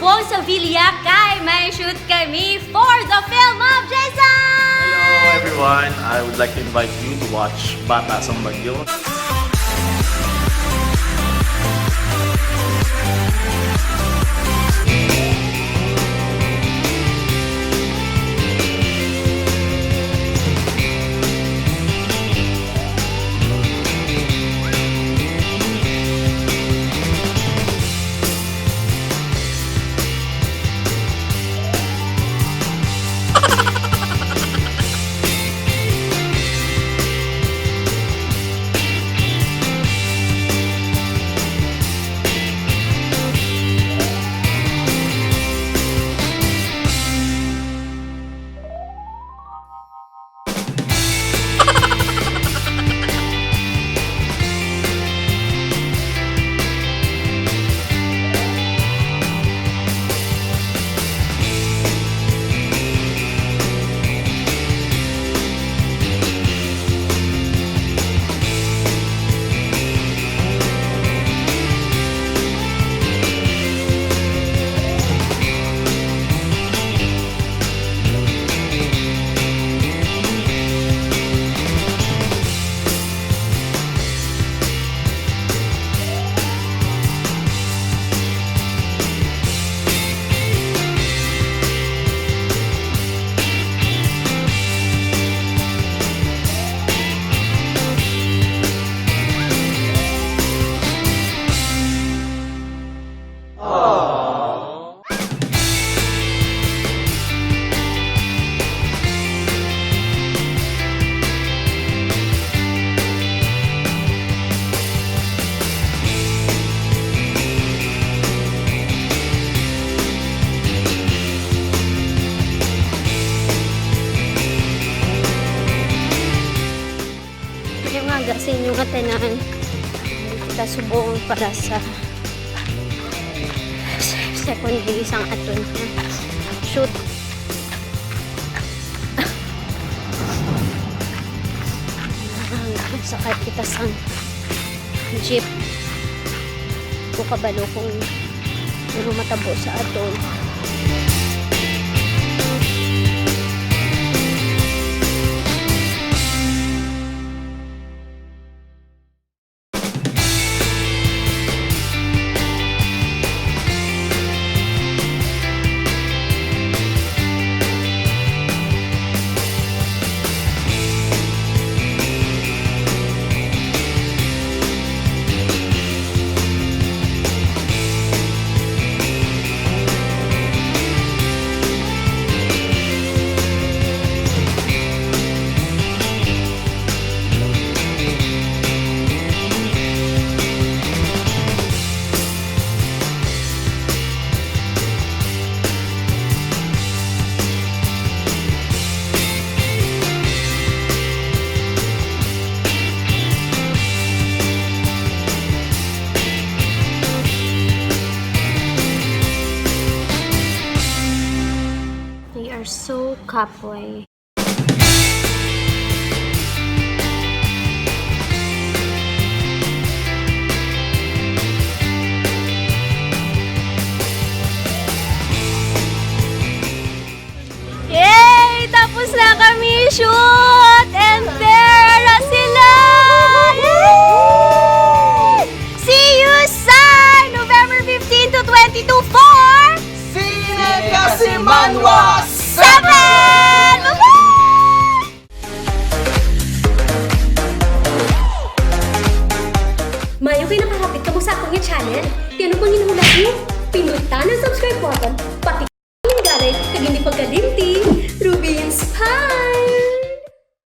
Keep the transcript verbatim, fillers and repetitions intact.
Wong Sevilla, kay may shoot kami for the film of Jason! Hello everyone! I would like to invite you to watch Bata sa Bagyo. Mayong aga sa inyo nga tanan. Kita subong para sa second day sang aton shoot. Sakay kita sang jeep. Ko kabalo kung ano matabo sa aton. They are so kapoy. Yay! Tapos na kami shoot! And there na sila! Yay! See you sa November fifteen to twenty-two for Sine Kasimanwa seven! Bye-bye! Maayo kay nakahapit kamo sa akon nga channel. Kay ano pang ginhulat niyo? Pindutan ang subscribe button, pati ang linggaray, kag hindi pagkalimot